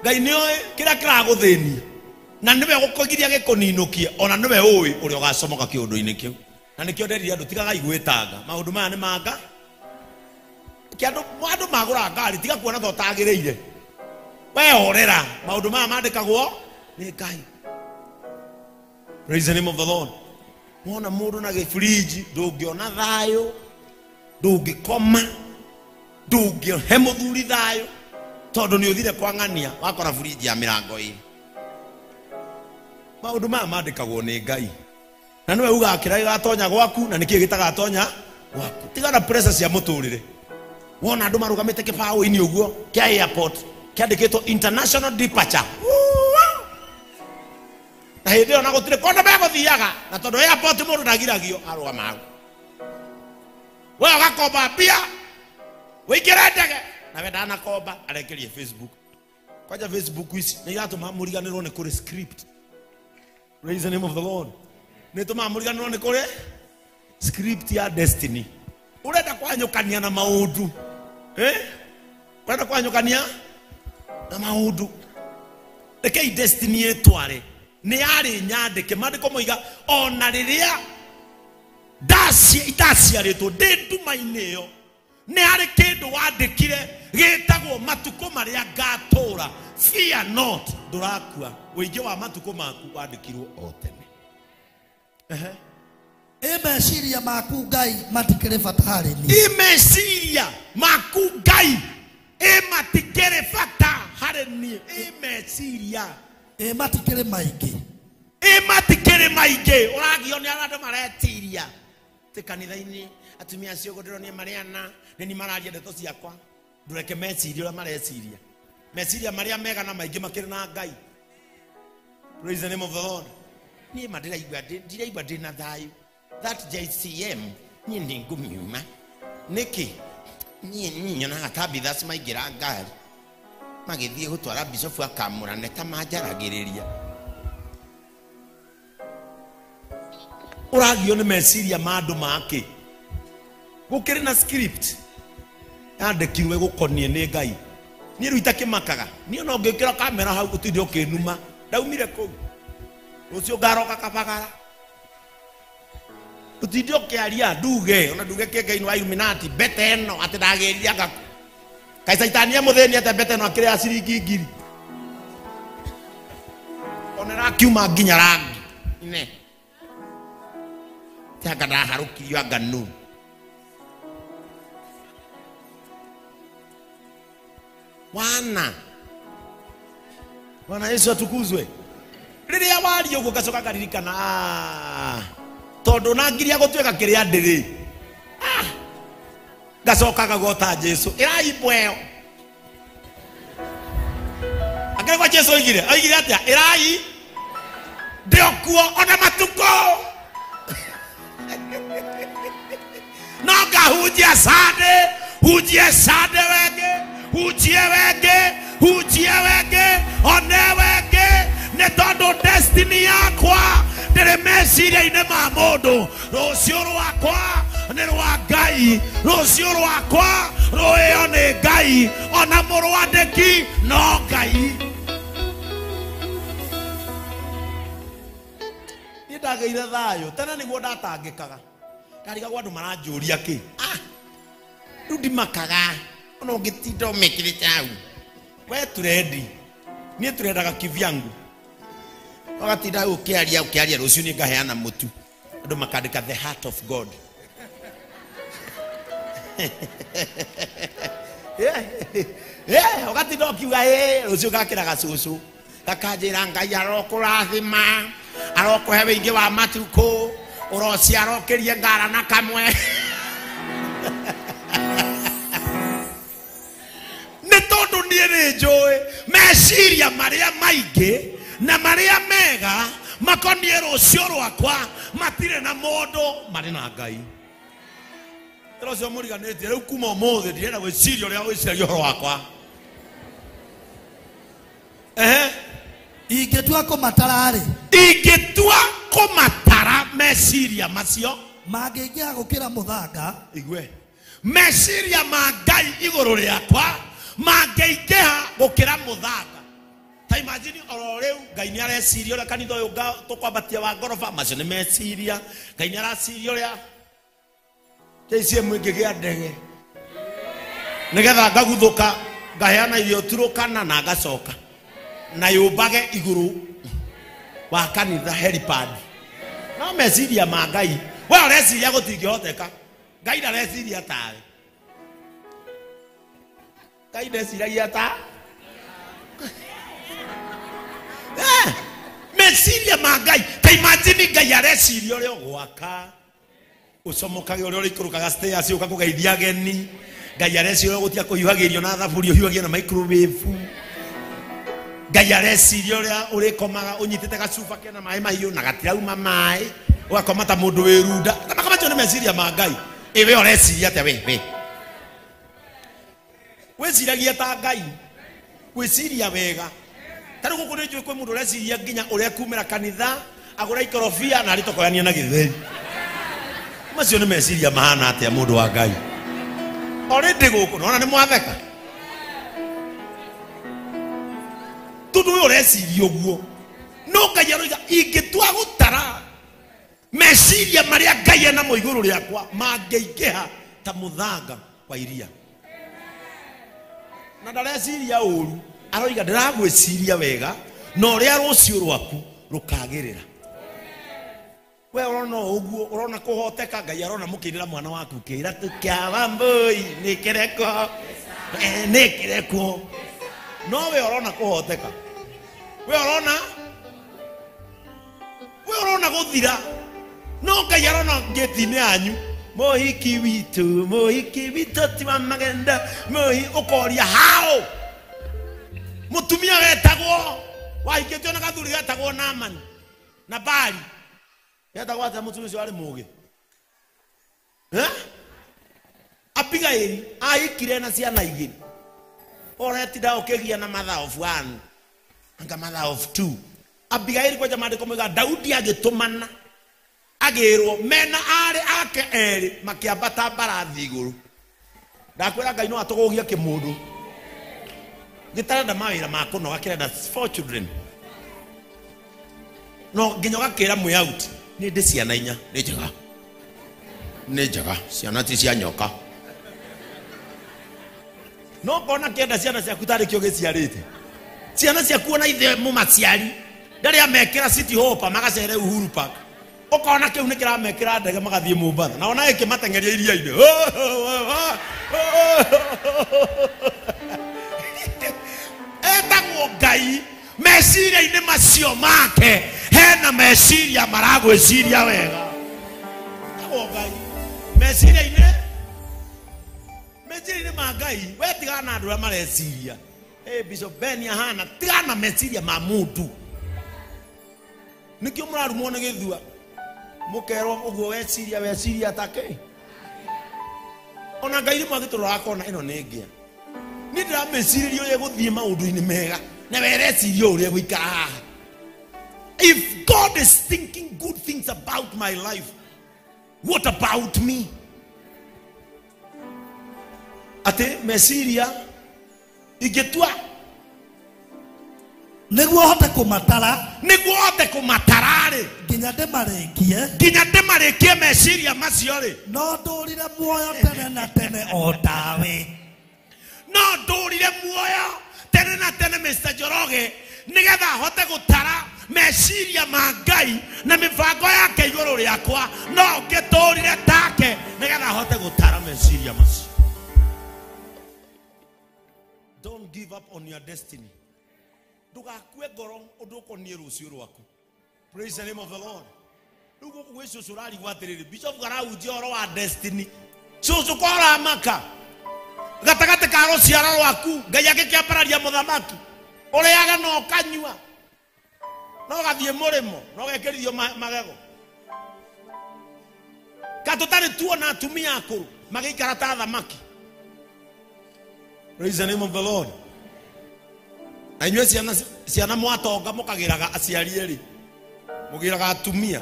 Ngai nĩoĩ kĩrĩa kĩragũthĩnia na nĩwe gũkũgiria gĩkũninũkie ona nĩwe ũĩ ũrĩa ũgacomoka kĩũndũ-inĩ kĩu. Na nĩkĩo nderire andũ tigagai gwĩtanga maũndũ maya nĩ manga. Kĩ andũ magũra ngari tiga kuona ta ũtagĩrĩire. We horera maũndũ maya mandĩkagwo nĩ Ngai. Praise the name of the Lord. Wona mũndũ na gĩburinji ndũngĩona thayũ, ndũngĩkoma, ndũngĩhe mũthuri thayũ tondũ nĩ ũthire kwang'ania wakora burinji ya mĩrango ĩrĩ. Maũndũ maya mandĩkagwo nĩ Ngai na nĩwe ugaga kĩrĩa gĩgatonya gwaku na nĩkĩĩ gĩtagatonya gwaku. Tiga na pressure cia mũtũrĩre. Wona andũ marũgamĩte kĩbaũ-inĩ ũguo kĩa airport kĩandĩkĩtwo international departure. Na hĩndĩ ĩyo na gũtirĩ kũndũ megũthiaga na tondũ airport mũndũ ndagiragio arũgama hau. We ũgakomba mbia ũingĩre ndege nawe ndanakomba arekerie Facebook. Kwanja Facebook ici nĩ iratũma mũriganĩrwo nĩ kũrĩ script. Praise the name of the Lord. Nĩ tũmaga mũriganĩrwo nĩ kũrĩ script ya destiny. Ũrenda kwanyũkania na maũndũ. Ũrenda kwanyũkania na maũndũ. Rekei destiny ĩtware. Nĩ yarĩ nyandĩke. Maandĩko moiga ona rĩrĩa itaciarĩtwo ndĩ nduma-inĩ ĩyo nĩ harĩ kĩndũ wandĩkire gĩtagwo matukũ marĩa ngatũra. Fear not, ndũrakua. Ũingĩ wa matukũ maku wandĩkirwo o tene. Ĩ meciria maku Ngai matikĩrĩ bata harĩ niĩ. Ĩ meciria maku Ngai ĩ matikĩrĩ bata harĩ niĩ. Ĩ meciria ĩ matikĩrĩ maingĩ. Ĩ matikĩrĩ maingĩ. Ũragio nĩ arĩa andũ maretiria ti kanitha-inĩ atumia acio ũguo ndĩronire marĩ ana nĩ ni mararia ndeto ciakwa. Ndũreke meciria ũrĩa mareciria. Meciria marĩa mega na maingĩ makĩrĩ na Ngai. Praise the name of the Lord. Niĩ ma ndĩraigua ndĩ na thayũ. That JCM niĩ nĩ ngũmiuma. Nĩkĩ? Niĩ nyonaga ta Bithas maingĩra ngari magĩthiĩ gũtwara bishofu akamũrane ta manjaragĩrĩria. Ũragio nĩ meciria ma andũ make. Gũkĩrĩ na script yandĩkirwo ĩgũkoniĩ nĩ Ngai. Niĩ rĩu itakĩmakaga. Niĩ no ngĩkĩra kamera hau ũtinde ũkĩnuma. Ndaumire kũu. Rũciũ ngaroka Kabagara. Ũtinde ũkĩaria nduge ona nduge kĩengei-inĩ wa Illuminati mbete ĩno atĩ ndagĩrire anga kaĩ caitani e mũthĩni atĩ mbete ĩno akĩrĩ ya ciringi 1000. Ona ĩrakiuma nginya rangi. Ine. Anga ndaharũkirio anga nũ. Wana. Bwana Yesu atukuzwe. Rĩrĩa waria ũguo ngacoka ngaririkana, tondũ na ngiria gũtuĩka kĩrĩa ndĩrĩ. Ngacoka ngagota Jesu. Ĩrai mbwa ĩyo. Angĩkorwo Jesu oigire, oigire atĩa? Ĩrai ndĩ o kuo ona matukũ. No ngahunjia Sunday, hunjie Sunday wengĩ, hunjie wengĩ, hunjie wengĩ, one wengĩ, nĩ tondũ destiny yakwa ndĩrĩ meciria-inĩ ma mũndũ. Rũciũ rwakwa nĩ rwa Ngai, rũciũ rwakwa rũĩo nĩ Ngai, ona mũrwandĩki no Ngai. Niĩ ndagĩire thayũ tene nĩguo ndatangĩkaga. Ndarigagwo andũ maranjũria kĩ. Rĩu ndimakaga ona ũngĩtinda ũmĩkĩrĩte hau. We turendi, niĩ turendaga kivyangu. Ũgatinda ũkĩaria ũkĩaria rũciũ nĩ ngaheana mũtu. Andũ makandĩka the heart of God. Ũgatinda ũkiuga ĩ rũciũ ngakĩra gacũcũ. Gakanjĩra Ngai arokũrathima, arokũhe wĩingĩ wa matukũ, ũrociarokĩrie ngara na kamwe. Nĩ tondũ niĩ nĩ njũĩ meciria marĩa maingĩ na marĩa mega makoniĩ rũciũ rwakwa matirĩ na mũndũ, marĩ na Ngai. Ĩro ũcio mũriganĩtie rĩu kuma ũmũthĩ ndirenda gwĩciria ũrĩa wĩciragia ũhoro wakwa. Ingĩtua kũmatara-rĩ, ingĩtua kũmatara meciria macio mangĩingĩha gũkĩra mũthanga. Igue meciria ma Ngai igũrũ rĩakwa mangĩingĩha gũkĩra mũthanga. imagine oro riu Ngai ni areciria uria kanitha uyu tukwambatia wa ngoroba macio ni meciria. Ngai ni araciria uria KCM ingĩgĩa ndege nigetha ngaguthuka ngaheana irio Turukana na ngacoka na yũmbage igũrũ wa kanitha helipad. No meciria ma Ngai we ũreciria gũtingĩhoteka. Ngai ndareciria tawe. Ngai ndeciragia ta meciria ma Ngai. Ta imagine Ngai areciria ũrĩa ũgwaka ũcomokage ũrĩa ũrĩikũrũkaga stairs ũka kũgeithia ageni. Ngai areciria ũrĩa ũgũtiga kũhiũhagĩrio na thaburia ũhiũhagie na microwave. Ngai areciria ũrĩa ũrĩkomaga ũnyitĩte gacuba kena maĩ mahiũ na gatirauma maĩ ũgakoma ta mũndũ wĩ runda. Maka macio nĩ meciria ma Ngai. Ĩ we ũreciria atĩa we? Wĩciragia ta Ngai. Gwĩciria wega. Ta rĩu gũkũ nĩ njũĩ kwĩ mũndũ ũreciria nginya ũrĩa kumĩra kanitha agũra ikorobia na arĩtokoyania na gĩtheri. Macio nĩ meciria mahana atĩa mũndũ wa Ngai? Already gũkũ nona nĩ mwatheka. Tondũ we ũreciria ũguo no Ngai aroiga ingĩtua gũtara meciria marĩa Ngai enamo igũrũ rĩakwa mangĩingĩha ta mũthanga wa iria. Na ndareciria ũru, aroiga ndĩragwĩciria wega na ũrĩa rũciũ rwaku rũkagĩrĩra. We ũrona ũguo ũrona kũhoteka. Ngai arona mũkĩrĩra mwana waku kĩratũ kĩa Wambũi nĩ kĩreko nĩ kĩreko. No we ũrona kũhoteka. We ũrona gũthira. No Ngai arona ngĩti-inĩ yanyu mũhiki witũ ti wa magenda mũhi ũkoria hao. Mũtumia wetagwo wahikĩtio na gathuri getagwo Naamani na Bali getagwo atĩa mũtumia ũcio warĩ mũũgĩ? Abigaili ahikire na ciana igĩrĩ. Ũretinda ũkĩgia na mother of one anga mother of two. Abigaili kwanja maandĩko moigaga Daudi agĩtũmana agĩrwo mena arĩ ake erĩ makĩambata mbarathi igũrũ. Ndakwĩra Ngai no atũgũgie kĩmũndũ gĩtarenda mawĩra ma kũnoga kĩrenda 4 children. No nginya ũgakĩra mwĩ out nĩ ndĩ ciana inya. Nĩ njega nĩ njega ciana ti cia nyoka. No ngona kĩenda ciana ciaku tarĩ kĩo gĩciarĩte. Ciana ciaku ona ithe mũmaciari ndarĩ amekĩra City Hopper magacere Uhuru Park. Ũkona kĩu nĩ kĩramekĩra ndege magathiĩ Mombasa na ona ĩkĩmateng'eria iria-inĩ. Etagwo Ngai meciria-inĩ macio make hena meciria maragwĩciria wega. Etagwo Ngai meciria-inĩ ma Ngai. We tigana na andũ arĩa mareciria Bishop Ben ahana tigana meciria ma mũndũ. Nĩkĩo mũrarumwo nĩ gĩthua mũkerwo ũguo weciria weciria take. Ona Ngai rĩmwe agĩtũrora akona ĩno nĩ ngĩa. Niĩ ndĩramĩcirĩria ũrĩa gũthiĩ maũndũ-inĩ mega na we reciria ũrĩa gũikara haha. If God is thinking good things about my life, what about me? Atĩ meciria ingĩtua nĩguo hote kũmatara nĩguo hote kũmatara rĩ nginya ndĩmarĩkie nginya ndĩmarĩkie meciria macio rĩ no ndũrire muoyo tene na tene o tawe. No ndũrire muoyo tene na tene Mr. Njoroge nĩgetha hote gũtara meciria ma Ngai na mĩbango yake igũrũ rĩakwa. No ngĩtũrire take nĩgetha hote gũtara meciria macio. Don't give up on your destiny. Ndũgakue ngoro ũndũ ũkoniĩ rũciũ rwaku. Praise the name of the Lord. Rĩu gũkũ gwĩ cũcũ ũrarigwo atĩrĩrĩ Bishop karahunjia ũhoro wa destiny. Cũcũ ko ũramaka gatagatĩ ka rũciaro rwaku Ngai agĩkĩambararia mũthamaki ũrĩaga na ũkanyua no ũgathiĩ mũrĩmo na ũgekĩrithio magego. Ka tũtarĩ tuona atumia akũrũ magĩikara ta thamaki. Praise the name of the Lord. Na inyuĩ ciana mwatonga mũkagĩraga aciari erĩ mũgĩraga atumia.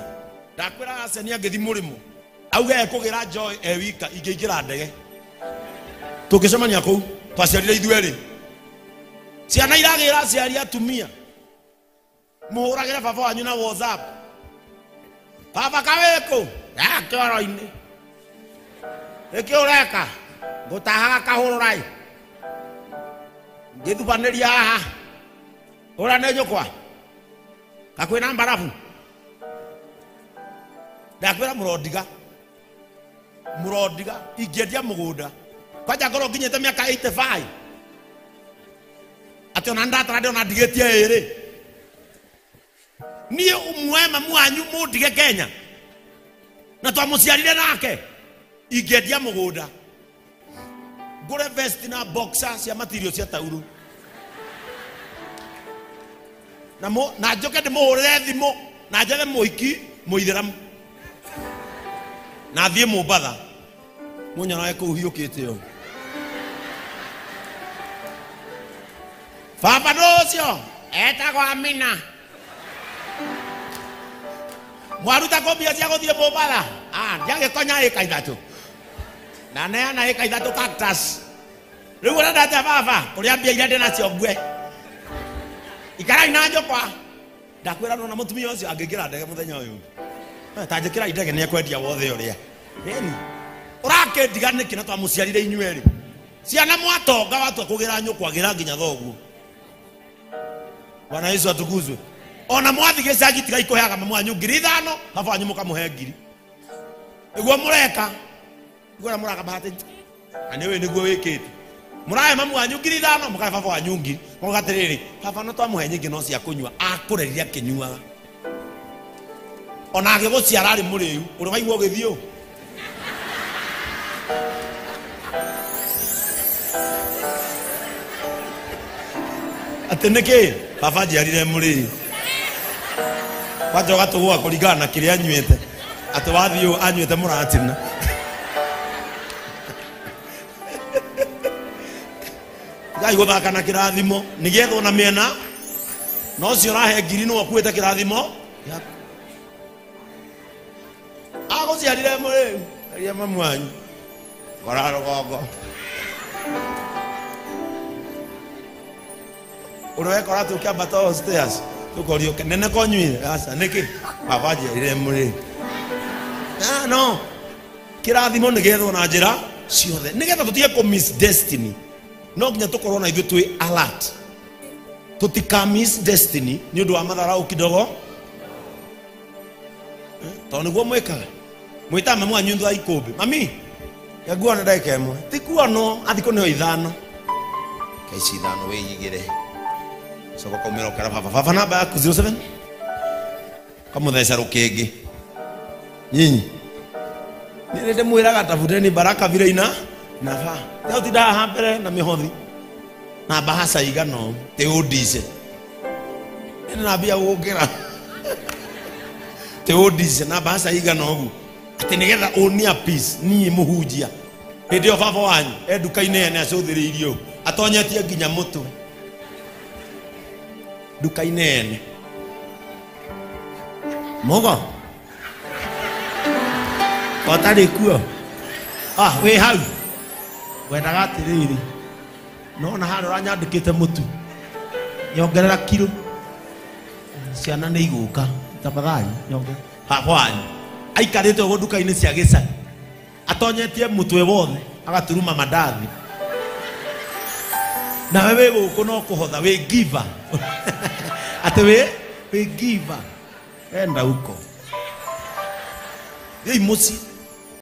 Ndakwĩraga aciari angĩthiĩ mũrĩmo auge ekũgĩra Joy e wika ingĩingĩra ndege tũngĩcemania kũu twaciarire ithuĩ erĩ. Ciana iragĩra aciari atumia Muhuragire baba wanyu na WhatsApp. Baba kaweku ya kioro-ini. Niki ureka ngutahaga kahũrũrai ngĩthubanĩria haha ũrĩa nĩ nyũkwa kakwĩna mbarabu ndakwĩra mũrondiga mũrondiga ingĩendia mũgũnda kwanja ngorwo nginyĩte mĩaka 85 atĩ ona ndatara ndĩona ndigĩtie ĩrĩ niĩ ũmwe mamu wanyu mũndige Kenya na twamũciarire nake ingĩendia mũgũnda ngũre vest na boxer cia material cia tauru na mo na njoke ndĩmũhũrĩre thimũ na njethe mũhiki mũithĩramu na thiĩ Mombatha mũnyonae kũu hiũkĩte ũũ baba nũ ũcio etagwo Amina mwaruta kũ mbia cia gũthiĩ Mombatha ndiagĩkonya ĩka ithatũ na neana ĩka ithatũ cactus rĩu ũrenda atĩa baba kũrĩa mbia iria ndĩ nacio ngue ikarai na njũkwa ndakwĩra nona mũtumia ũcio angĩingĩra ndege mũthenya ũyũ ta njĩkĩra ndege nĩekwendia wothe ũrĩa ĩni ũrakĩndiga nĩkĩ na twamũciarire inyuĩ erĩ ciana mwatonga watua kũgĩra nyũkwa gĩra nginya thoguo. Bwana Yesu atukuzwe. Ona mwathi gĩcagi tigai kũheaga mamu wanyu 5,000 baba wanyu mũkamũhe 1,000 nĩguo mũreka nĩguo ũrĩa mũraka bahati na nĩũĩ nĩguo wĩkĩte mũrahe mamu wanyu 5,000 mũkahe baba wanyu 1,000 mũkauga atĩrĩrĩ baba no twamũhe nyingĩ no cia kũnyua akũrerire akĩnyuaga ona agĩgũciara arĩ mũrĩu ũrĩ waigua ũgĩthiĩ ũũ atĩ nĩkĩ baba njiarire mũrĩu kwanja ũgatũgũa kũringana na kĩrĩa anyuĩte atĩ wathiĩ ũũ anyuĩte mũratina tigai gũthaka na kĩrathimo nĩgetha ona mĩena na ũcio ũrahe 1,000 nĩwe ũkuĩte kĩrathimo agũciarire mũrĩu aria mamu wanyu ngora rũgongo ũrĩa wekora tũkĩambata o stairs tũkorio nene konyuire aca nĩkĩ baba njiarire mũrĩu no kĩrathimo nĩgethwo na njĩra ciothe nĩgetha tũtige kũ miss destiny no nginya tũkorwo na ithuĩ twĩ alert tũtika miss destiny nĩ ũndũ wa matharau kidogo tondũ nĩguo mwĩkaga mwĩtaga mamu wanyu thutha wa ikũmbĩ mami nguona ndagĩka ĩmwe ti kuonwo athi kũneo 5 kaici 5 wĩigĩre coka kaumĩra ũkera baba baba namba yaku 07 kamũtheca rũkĩngĩ nyinyi nĩ ndĩmwĩraga tabuteni baraka vile ina nafaa teo tindaga haha mbere na mĩhothi na mbahaca igana ũũ tĩ ũndice nĩ nambia gũkĩra tĩ ũndice na mbahaca igana ũguo atĩ nĩgetha ũnia peace niĩ mũhunjia hĩndĩ ĩyo baba wanyu e nduka-inĩ ene acũthĩrĩirie ũũ atonyetie nginya mũtwe nduka-inĩ ene mũgo otarĩ kuo wĩ hau wendaga atĩrĩrĩ nona harĩa ũranyandĩkĩte mũtu nyongerera kiro ciana nĩ igũka tafadhali nyongerera baba wanyu aikarĩte ũguo nduka-inĩ cia gĩcagi atonyetie mũtwe wothe agaturuma mandathi nawe wĩ gũkũ no kũhotha wĩ giver atĩ wĩ giver enda huko thiĩ mũciĩ